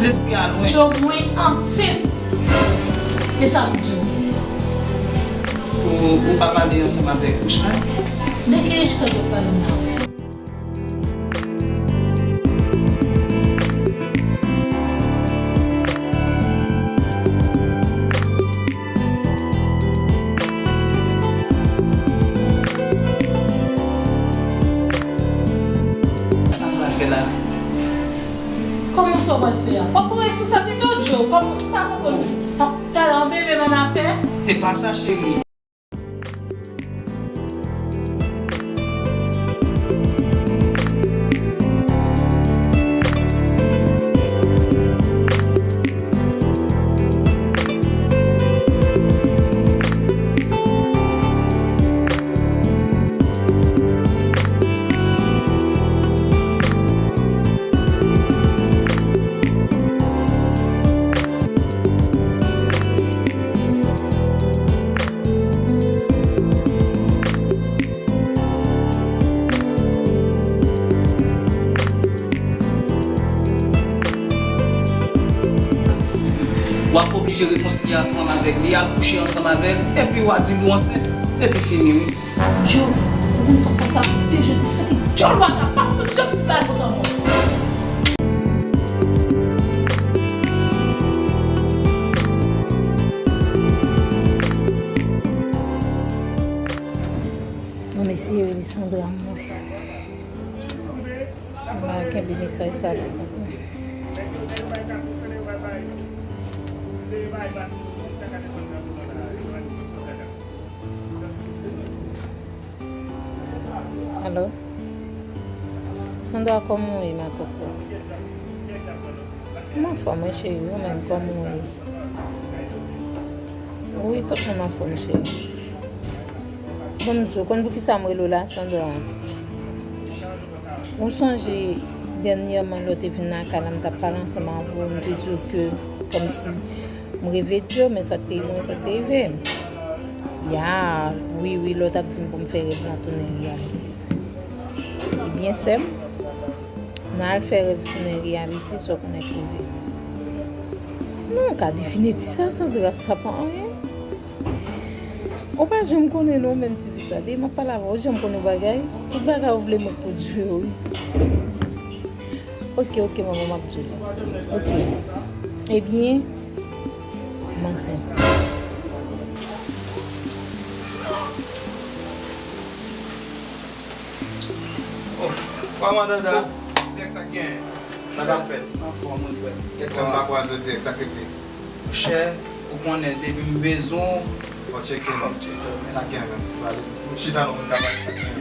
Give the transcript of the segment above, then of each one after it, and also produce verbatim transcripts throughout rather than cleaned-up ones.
Lespri a lwen. Joe, mwen ansent. E sa m di w? Ou, ou pa pale ansanm avèk Richard? De ki Richard w ap pale la? Sa m pral fè la? Kòman sa w pral fè a? W ap pran responsablite w, Joe. Kòman, m pa konprann. Talè yon bebe m annafè? Se pa sa, cheri. W ap oblije rekonsilye ansanm avèk li, al kouche ansanm avè l, epi w a di l ou ansent, epi fini, wi. Joe, ou konn sa k fè sa? Depi jodi, se te djòl w ap fè, pa fout janm di bagay konsa ankò. Mwen eseye rele Sandra m wè. M pa kenbe mesaj sa pou mwen. Alo? Sandra, kòman w ye, ma koko? M anfòm, wi, cheri, ou menm, kòman w ye? Wi, tout moun anfòm, cheri. Bon, m di w, konn poukisa m rele w la, Sandra? Ou sonje, dènyèman, lè w te vin lakay la, m t ap pale ansanm avè w, m te di w ke, kòmsi, m reve Joe, men sa k te rive mwen, sa k te rive m. Ya, wi, wi, lè w t ap di m pou m fè rèv lan tounen reyalite. Ebyen, sè m, nan al fè rèv tounen reyalite, sa w konnen k rive. Non, ka defini di sa, Sandra, sa pa anyen. Ou pa janm konnen non, menm ti fi sa. Depi m ap pale avè w, ou janm konnen bagay. Tout bagay ou vle mwen pwodui yo, wi. Oke, oke, manman, m ap di w. Oke. Ebyen, m ansent. Oh, kòman, Dada? Dirèk, sa k gen? Sa k ap fèt? Anfòm, wi, frè. Kèk tan m pa kwaze w dirèk, sa k rete? Monchè, ou konnen, depi m bezwen w, fò w tcheke m. Fò m tcheke w, men. Sa k gen, men? Pale. Chita non, pou n ka pale, sa k gen?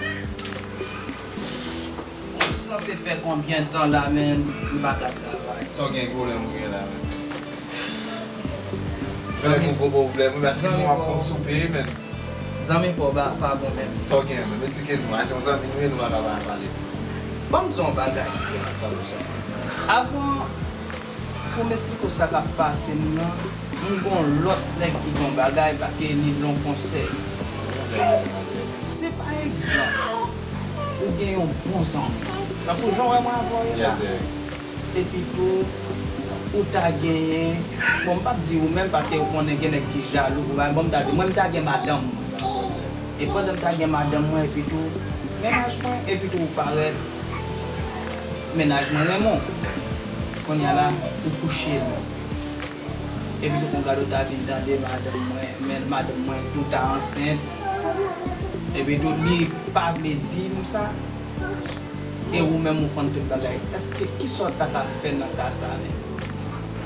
M sanse fè konbyen tan la, men m pa ka travay. Sa w gen, pwoblèm ou gen la, men? Zanmi, gwo pwoblèm, wi, men si zanmi, bon, w ap konn soupe, men. Zanmi pa w pa, pa bon menm. Sa w gen menm? Esplike nou. A, se yon zanmi nou ye, nou pa ka pa pale. Ban m di w yon bagay. Avan pou m esplike w sa k ap pase m nan, m gon lòt nèg ki gen yon bagay, paske li vle yon konsèy. Si pa egzanp, ou gen yon bon zanmi, tankou jan w wè mwen avè w ye la. Epi tou, ou ta genyen, bon, m p ap di ou menm, paske ou konnen gen nèg ki jalou pou bagay, bon, m ta di, mwen, m ta gen madanm mwen. E pandan m ta gen madanm mwen, epi tou, mennaj mwen, epi tou, ou parèt, mennaj mwen renmen w. Kounye a la, ou kouche l. Epi tou, konn gade, ou ta vin tande madanm mwen, men madanm mwen tou ta ansent. Epi tou, li pa vle di m sa. E ou menm ou konn tout bagay. Èske, kisa w ta ka fè nan ka sa menm?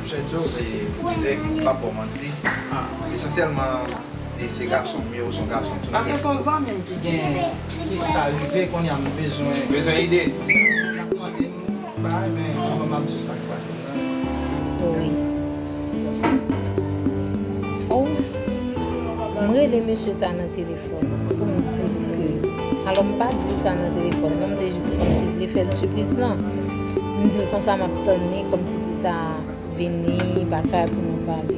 Monchè Joe, e, pou di dirèk, m p ap ba w manti. Esansyèlman, e, se gason m ye, ou se yon gason tou. Paske se yon zanmi m ki gen, ki sa rive, kounye a m bezwen. Bezwen ide. L ap mande m bagay, men anvan m ap di w sa k pase m nan. Wi. Oh. M rele mesye sa nan telefòn. Pou m di l ke, alò, m pa di l sa nan telefòn non, m te jis kòmsi vle fè l sipriz lan. M di l konsa m ap tann li kòmsi pou l ta vini lakay pou nou pale.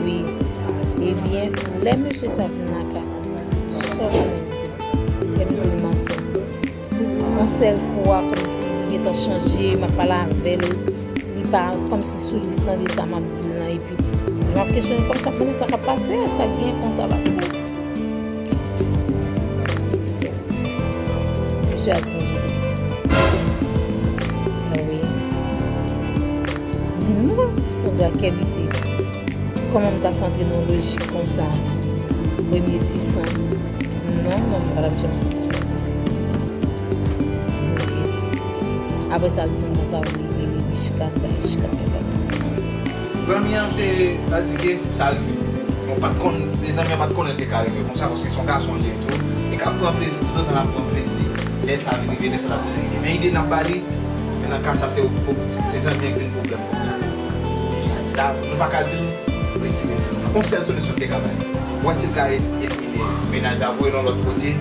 Wi. Ebyen, lè mesye sa vin lakay la, sa w konnen l di m? Lè m di l m ansent. Yon sèl kou a, kòmsi li Tan chanje, m ap pale avè l. Li pa kòmsi sou lis tande sa m ap di l lan, epi m ap kesyone l kòmsi ap mande sa k ap pase, sa k gen konsa, pa gen. Pitit ou. Misye a di m jete pitit. Ah wi. Men non, Sandra, kè li te. Kòman m ta fè antre nan lojik konsa? Premye ti san. Non, non, m pa t ap janm fè bagay konsa. Apre sa, l di m konsa, wi, li rele Richcard, bay Richcard papa pitit. Zanmi an se, sa di ke sa rive. Bon, pa t konn, e zanmi an pa t konnen l te ka rive konsa, paske se yon gason li ye tou. Li ka pran plezi, toutotan l ap pran plezi. Lè sa vin rive, lè sa l ap vin rive. Men ide n ap ba li, men nan ka sa, se, se zanmi an ki vin pwoblèm. Sa, nou pa ka di l retire ti moun nan. Yon sèl solisyon m te ka bay. Wè si l ka elimine mennaj la, voye l yon lòt kote,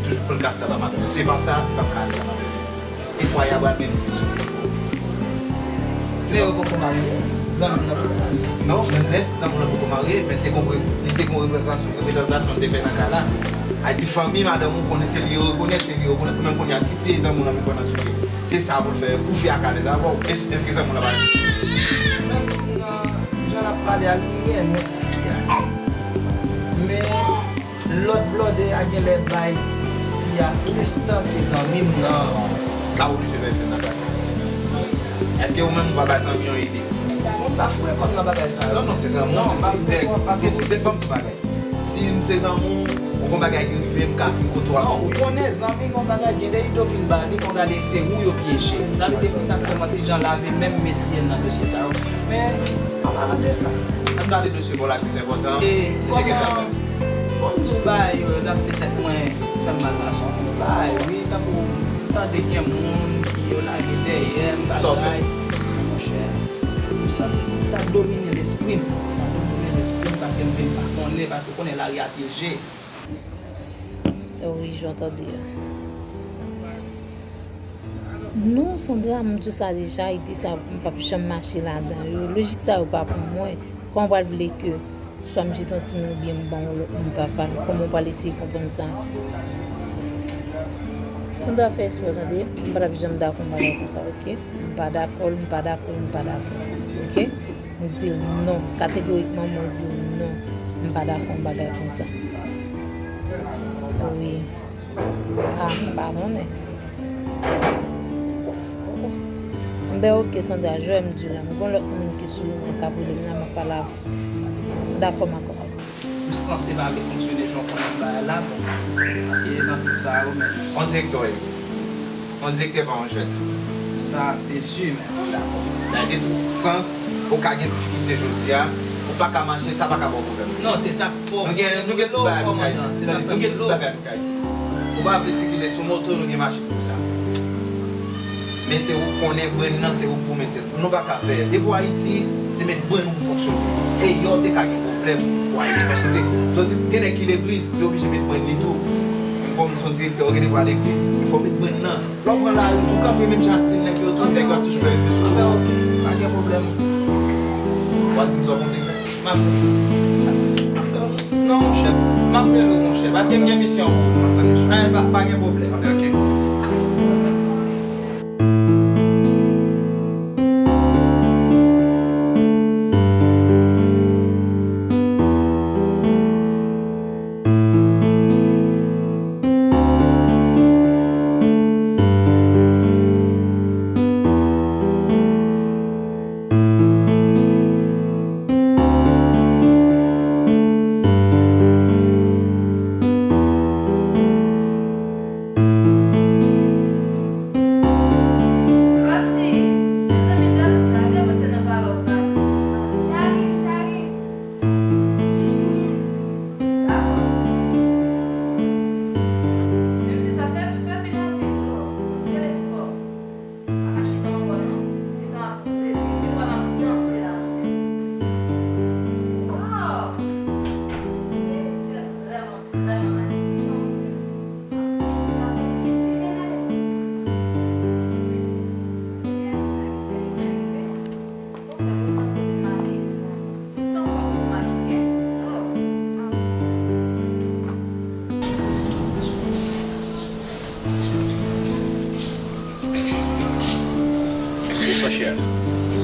toujou pou l ka stable ak madanm. Se pa sa, li p ap ka ale ak madanm. E fwaye a pral gen divizyon. Men yo poko marye, zanmi m nan poko marye. Non, men lè zanmi w lan poko marye, men te gon pre-, li te gon reprezantasyon, reprezantasyon l te fè nan kay la. A di fanmi madanm ou konnen se li yo rekonèt, se li yo rekonèt, ou menm kounye a si pye zanmi w lan vin pran nan sou pye. Se sa pou l fè, pou fi a ka alèz avè w. Es-, èske zanmi w lan pa. Zanmi m nan, jan l ap pale a, li renmen fi a. Men, lòt blòdè a genlè bay fi a plis tan ke zanmi m nan. Sa oblije fè di nan ka sa. Èske ou menm ou pa bay zanmi yon ide? Mwen pa foure kò m nan bagay sa yo. Non, non, se zanmi w, non, pa foure kò, paske se, se, ban m di yon bagay. Si m se zanmi w, ou gon bagay ki rive, m ka vin kote w ak ou. Non, ou konnen zanmi gon bagay, gen de ide w fin ba li, kon gade se ou yo pyeje. Sa vle di pou sa k fè m ti jan lave men m mesye nan dosye sa yo. Men, an palan de sa. Ann gade dosye pa w la ki enpòtan. E, kòman, kòm di w bagay yo, yo t ap fè tèt mwen fè m mal paske yon bagay, wi, tankou m tande gen moun ki yo lage dèyè m, bagay. Monchè, m santi sa domine lespri m. Sa domine lespri m paske m vin pa konnen, paske ou konnen lari a pyeje. Wi, jan w tande a. Non, Sandra, m di w sa deja, ide sa, m p ap janm mache ladan yo. Lojik sa yo pa pou mwen. Kòman w pral vle ke swa m jete yon timoun oubyen m ban yon lòt moun papa l? Kòman w pral eseye konprann sa? Sandra, fè espè w tande, m pa t ap janm dakò yon bagay konsa, oke? M pa dakò l, m pa dakò l, m pa dakò l, oke? M di l non. Kategorikman, mwen di l non. M pa dakò yon bagay konsa. Wi. A, m pa konnen. M ben oke, Sandra, jwè m di w la. M gon lòt moun ki sou liy mwen k ap rele m la, m ap pale avè l. Dakò, m dakò. Ou sanse pa vle fonksyone jan w konnen bagay la, bon. Paske nan tout sa yo, men. On direktè w ye. On direktè pa on jwèt. Sa, se si, men. Dakò. Men de tout sans, ou ka gen difikilte jodi a, ou pa ka mache, sa pa ka ba w pwoblèm. Non, se sa k fè w. Nou gen, nou gen tout bagay nou ka itilize. Tande, nou gen tout bagay nou ka itilize. Ou pa vle sikile sou moto, nou gen machin pou sa. Men se ou k konnen brenn nan, se ou k pou mete l. Nou pa ka pè. Depi w Ayiti, se met brenn ou pou fonksyone. E yè w te ka gen pwoblèm pou Ayiti. Paske w te, jodi, gen nèg ki legliz, li oblije met brenn li tou. Men kòm se yon direktè, ou gen devwa legliz, men fò w met brenn nan. Lè w pran lari, ou kanpe menm jan ak ti nèg yo tou, nèg yo ap toujou fè represyon. Anben, oke, pa gen pwoblèm. W a di m sa w konte fè. M ap, non, monchè. M ap rele w, monchè, paske m gen misyon pou ou. M ap tann misyon. Anben, pa, pa gen pwoblèm. Anben, oke.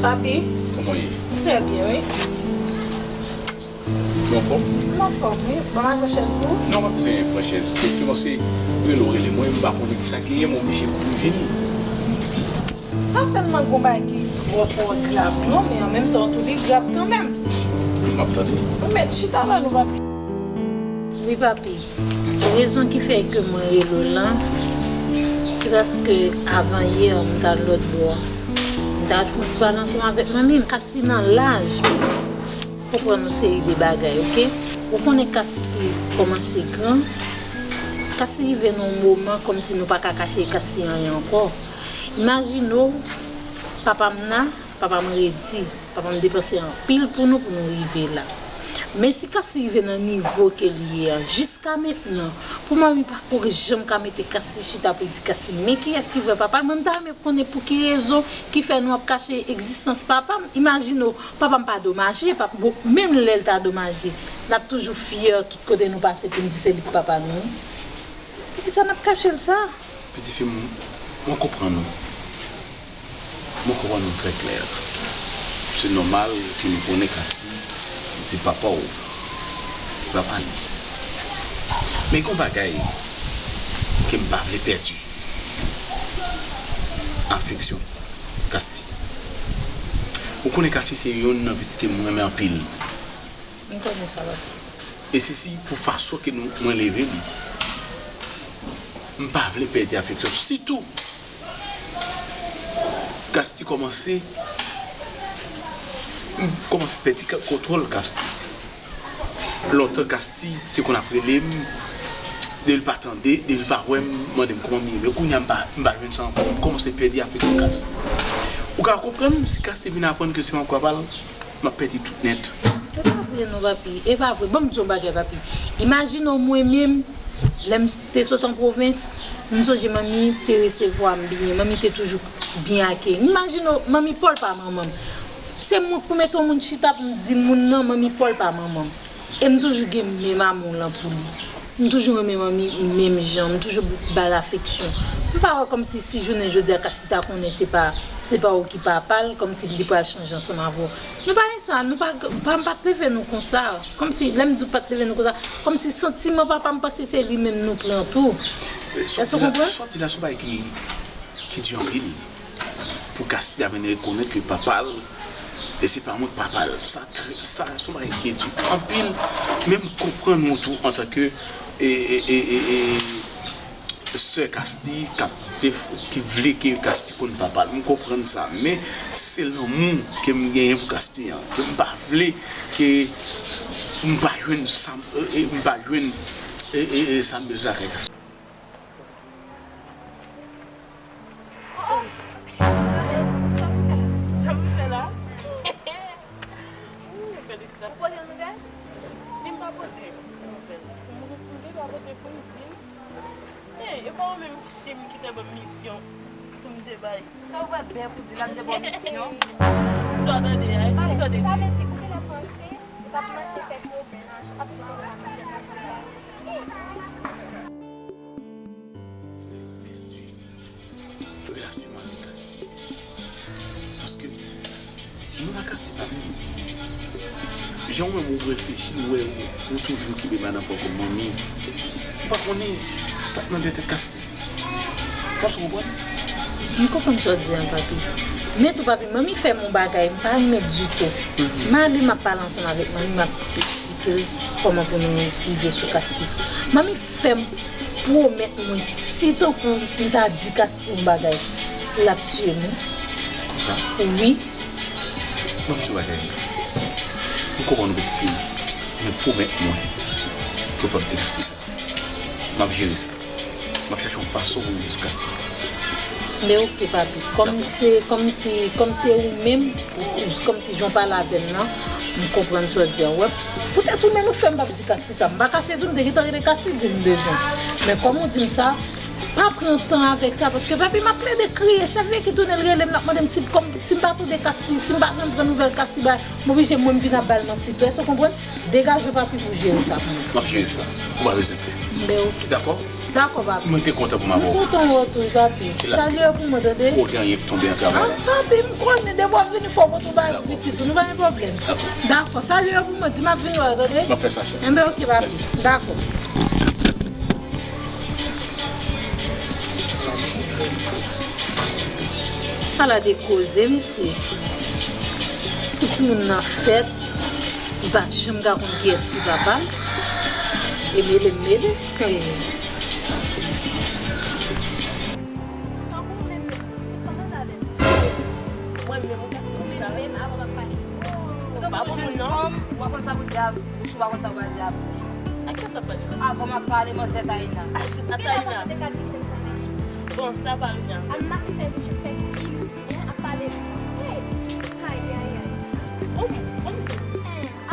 Papi. Kòman w ye? Trè byen, wi. Ou anfòm? M anfòm, wi. Ban m al pran chèz pou ou. Non, pa bezwen pran chèz. Te kòmanse rele w, rele mwen, m pa konnen kisa ki ye, m oblije kouri vini. Pa tèlman gon bagay ki twò, twò grav, non, men an menm tan tou, li grav kanmenm. M ap tande. Wi, men chita la, nou, papi. Wi, papi. Rezon ki fè ke mwen rele w lan, se paske avan yè, m t al lòt bò. M t al fè yon ti pale ansanm avèk manmi m. Kasti nan laj pou konprann yon seri de bagay, oke? Ou konnen Kasti kòmanse gran. Kasti rive nan yon moman kòmsi nou pa ka kache Kasti anyen ankò. Imajine w, papa m la, papa m redi. Papa m depanse anpil pou nou, pou nou rive la. Men si Kasti rive nan nivo ke li ye a, jiska mentnan, pou manmi pa ko janm ka mete Kasti chita pou l di Kasti, men kiyès ki vrè papa l, mwen m ta renmen konnen pou ki rezon ki fè nou ap kache egzistans papa m. Imajine w, papa m pa domaje, pap-, bon, menm lè l ta domaje, n ap toujou fyè tout kote nou pase pou n di se li k papa nou. Poukisa n ap kache l sa? Pitit fi m, mwen konprann ou. Mwen konprann ou trè klè. Se nòmal ke nou konnen Kasti se papa w, papa n. Men gon bagay ke m pa vle pèdi. Afeksyon Kasti. Ou konnen Kasti se youn nan pitit ke mwen renmen anpil. M konnen sa, papi. E se si pou fason ke nou, mwen leve li. M pa vle pèdi afeksyon. Sitou, Kasti kòmanse, m kòmanse pèdi ka-, kontwòl Kasti. Lontan, Kasti te konn ap rele m, depi l pa tande, depi l pa wè m, mande m kòman m ye. Men kounye a, m pa, m pa jwenn sa ankò. M kòmanse pèdi afeksyon Kasti. Ou ka konprann si Kasti vin aprann ke se manmi k papa l? M ap pèdi tout nèt. E pa vre non, papi. E pa vre. Ban m di w yon bagay, papi. Imajine w mwen menm, lè m te sot an pwovens, m sonje manmi te resevwa m byen. Manmi te toujou byen akeyi m. Imajine w, manmi pa w l pa manman m. Se mwen k pou mete yon moun chita pou m di moun nan, manmi pa w l pa manman m. E m toujou gen menm amou lan pou li. M toujou renmen manmi menm jan, m toujou ba l afeksyon. M pa wè kòmsi si jounen jodi a Kasti ta konnen se pa, se pa ou ki papa l, kòmsi li pral chanje ansanm avè w. Nou pa gen sa, nou pa, pa, m pa t leve nou konsa. Kòmsi, lè m di w pa t leve nou konsa, kòmsi santiman papa m panse se li menm nou pran tou. Èske w konprann? Sa w di la, sa w di la, se yon bagay ki, ki di anpil. Pou Kasti ta vin rekonèt ke papa l, e se pa mwen k papa l. Sa trè, sa se yon bagay ki di anpil, men m konprann ou tou antanke, e, e, e, e, e, sè Kasti k ap def-, ki vle ke Kasti konn papa l. M konprann sa, men se lanmou ke m genyen pou Kasti an, ke m pa vle ke m pa jwenn sa m, e, e, m pa jwenn, e, e, e, sa m bezwen lakay Kasti. Sa pou fè la? Sa pou fè la? Ooh, felisitasyon. Ou pote yon nouvèl? Si m pa pote nouvèl, m, m te pa pote pou m di. Men, e pa ou menm ki te ban m misyon pou m te bay. Sa ou wè bèk ou di la, m te ba w misyon? Sa w tande a? Sa w te di? Sa vle di, ou vin ap panse, ou t ap mache fè pwomèt, ap di konsa, m ap fè sa pou bagay. Vle pèdi relasyon m avèk Kasti. Paske mwen ak Kasti pa menm. Jan ou menm ou reflechi, ou wè ou, ou toujou kenbe madanm pa w kòm manmi. Ou pa konnen sa k nan de tèt Kasti. Èske w konprann? M konprann sa w di an, papi. Men tou, papi, manmi fè m yon bagay m pa renmen ditou. M ale, m ap pale ansanm avèk manmi, m ap eksplike l kòman pou nou rive sou Kasti. Manmi fè m pwomèt mwen, si tankou m ta di Kasti yon bagay, l ap tiye m, wi. Konsa? Wi. Ban m di w bagay. M konprann ou, pitit fi m, men pwomèt mwen ke w p ap di Kasti sa. M ap jere sa. M ap chache yon fason pou m rive sou Kasti. Men oke, papi. Kòm se, kòm ti, kòm se ou menm, kòm si jan w pale avè m nan, m konprann sa w di an. Wè, poutèt ou menm ou fè m p ap di Kasti sa. M pa kache di w, m te gentan rele Kasti di m bezwen. Men kòm ou di m sa, pa pran tan avèk sa, paske papi m ap plede kriye. Chak lè ki tounen l rele m, l ap mande m si, kòm, si m pa tande Kasti, si m pa janm pran nouvèl Kasti bay, m oblije mwen m vin ap ba l manti tou. Èske w konprann? Degaje w, papi, pou jere sa pou mwen. M ap jere sa. Ou pa bezwen pè. Ben, oke. Dakò? Dakò, papi. Mwen te kontan pou m avè w. Mwen kontan wè w tou, papi. Salye yo pou mwen, tande? Ou gen anyen k tonbe an travay la. Ah, papi, m konnen depi w ap vini fò w kontan ba pitit ou, nou pa gen pwoblèm. Dakò. Dakò, salye yo pou mwen, di m ap vin wè w, tande? M ap fè sa, chè. Enben, oke, papi. Mèsi. Dakò. Ala de koze, mesye. Pou timoun nan fèt, li pa janm ka konn kiyès ki papa l. E mele, mele. Hey. Mwen menm, ou kèske sa? Ou pa bon moun, non? Ou pa konn sa pou di a, bouch ou pa konn sa pou di a. Ak kiyès w ap pale la? Avan m ap pale manzè Taina. A, Taina. Bon, sa pa Taina. Al mache fè bouch ou fè ki, en, ap pale. Hey, ay, ay, ay. Bon, bon,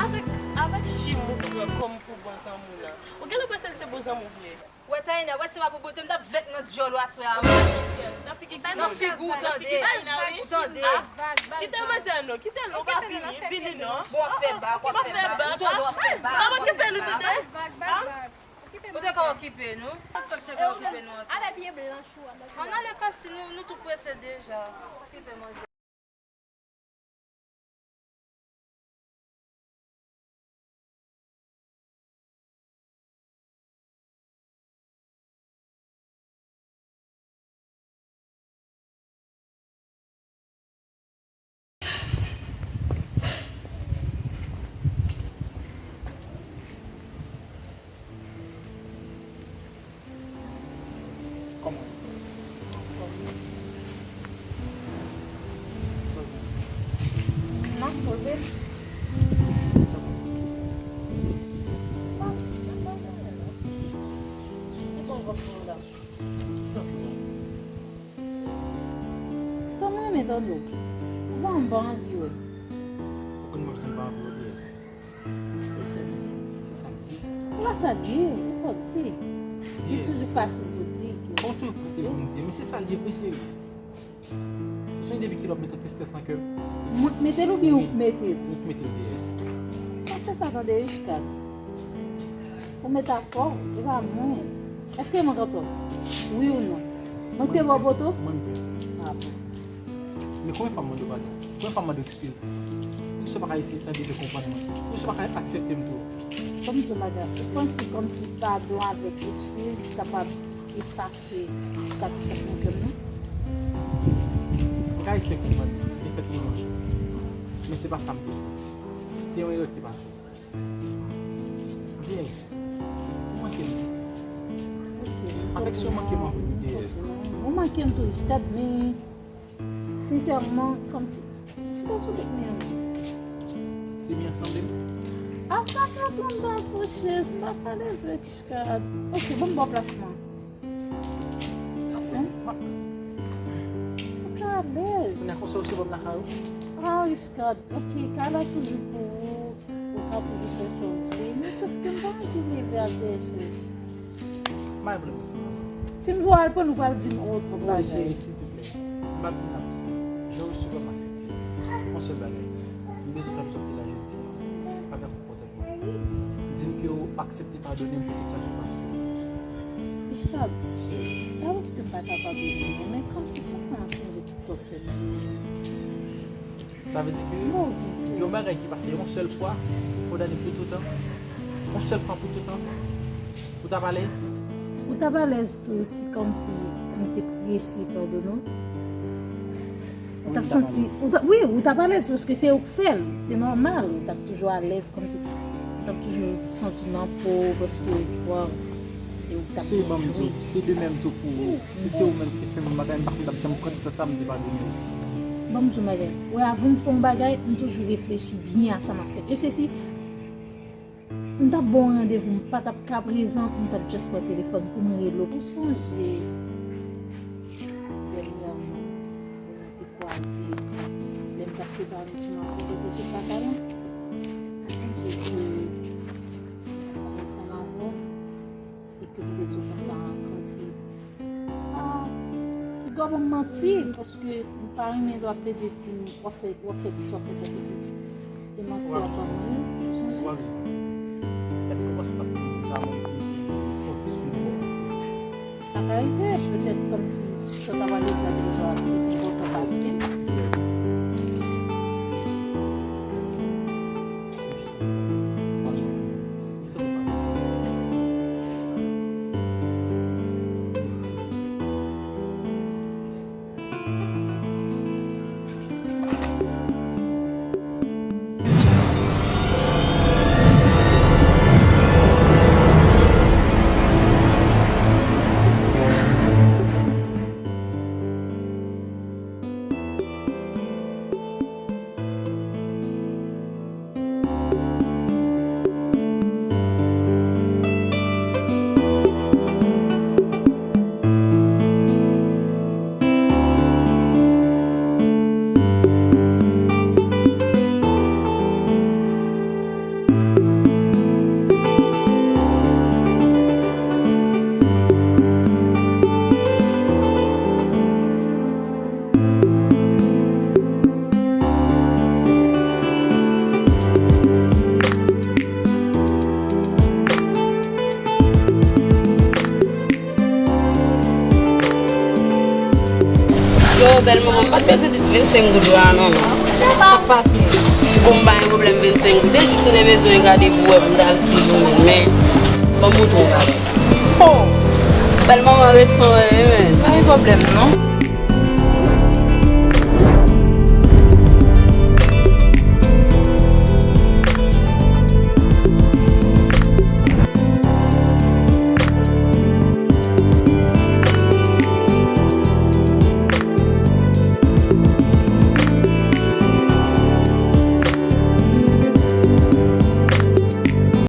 avèk, avèk chim ou pran kòm pou bon zanmi w lan. Ou genlè panse se bon zanmi w vle. Wè Taina, wè si m ap bobote, m t ap vlèk nan dyòl ou aswè a. Nan figi ou tande. Tande. Kite manzè non, kite l non, pa vini, vini non. Bon, w ap fè bak, w ap fè bak. Ou tande, w ap fè bak. Ou te ka okipe nou. Ou te ka okipe nou. Avè pye blanch ou a. Ann ale kòm si nou, nou tou prese deja. Okipe manzè. Kòman? M ap poze. Ki bon gòs moun la? Kòman renmen tande w? Ou pa m pa anvi wè. Ou konn m ap di m pa anvi wè kiyès? E sa w di? Se sa m di. Ou pa sa l ye, e sa w di? Li toujou fasil pou di ke. Bon, toujou fasil pou m di, men se sa l ye vre, cheri. Ou sonje depi kilè w ap mete tristès nan kè m? Mwen k mete l oubyen ou k mete l? Ou k mete l, D S. Pa fè sa tande, Richecard. Ou mete afè w, e pa mwen. Èske mwen k antò? Wi ou non? Mwen k te ba w poto? Mwen menm. A bon. Men konbyen fwa m mande w padon? Konbyen fwa m mande w eskiz? Poukisa w pa ka eseye tande e konprann mwen? Poukisa w pa ka aksepte m tou? Ban m di w bagay, ou panse kòmsi padon avèk eskiz kapab efase sikatris ak nan kè m nan? M ka eseye konprann defèt revanch ou, men se pa sa m te vle. Se yon erè ki te pase. Yes. Ou manke m. Ok. Afeksyon manke m anpil, yes. Ou manke m tou, Richecard, men sensèman, kòmsi, chita sou tèt men an. Se men an sanble m? A, m pa ka pran m pa kouche, m pa ka leve, Richecard. Ok, ban m ba w plas mwen. Hein? Ou ka alèz. Kounye a konsa ou se bon lakay ou? Ah, Richecard, ok, kay la toujou pou ou, ou ka toujou fè sa w vle. Men sòf ke m pa anvi leve al dèyè chèz. M pa vle pou sa. Si m voye al pran, ou pral di m, oh, twòp bagay. Cheri, silvouplè. M pa vin la pou sa. Jan w resevwa m aksepte. Yon sèl bagay. M bezwen fè m sòti la jodi a. Pa fè m kontan. Di m ke w aksepte padone m pou tout sa ki pase. Richecard, se pa paske m pa ka padone w, men kòmsi chak fwa m ap sonje tout sa w fè m yo. Sa vle di ke yon bagay ki pase yon sèl fwa, kondane pou toutan? Yon sèl fwa pou toutan? Ou t ap alèz? Ou t ap alèz tou si kòmsi m te prese padone w? Ou t ap santi, ou t ap, wi, ou t ap alèz paske se ou k fè l. Se nòmal, ou t ap toujou alèz kòmsi, ou t ap toujou santi w nan po w paske, waw, se ou k t ap byen jwe. Cheri, ban m di w, se de menm tou pou ou. Si se ou menm ki te fè m yon bagay, m pa konn t ap janm pran tan sa m te padone w. Ban m di w bagay. Ou wè, avan m fè yon bagay, m toujou reflechi byen a sa m ap fè. E sesi, m t ap ba w randevou, m pa t ap ka prezan, m t ap just pran telefòn pou m rele w. Ou sonje, dènyèman, lè nou te kwaze, lè m t ap separe m ti mankou, ou te sot lakay la? Ou sonje ke m t ap pale ansanm avè w? E ke m te di w konsa ankò, se, ah, piga w ban m manti, paske m pa renmen lè w ap plede di m w ap fè, w ap fè dis, w ap fè dat, epi e manti w ap ban m di, ou sonje? Ou pa bezwen manti. Èske w panse w t ap fin di m sa, mwen, pou m te fokis pou m te ba w manti? Sa ka rive, petèt kòmsi sa ta pral rive nan teritwa a plis enpòtan pase. Yo, bèl manman, m pa t bezwen vennsenk goud la non, non. Sa k pase? Bon, m pa gen pwoblèm vennsenk goud. E jis m te bezwen gade pou wè pou m ta al ki jounen, men ban m montre yon bagay. Oh! Bèl manman resan, wi, men. Pa gen pwoblèm non.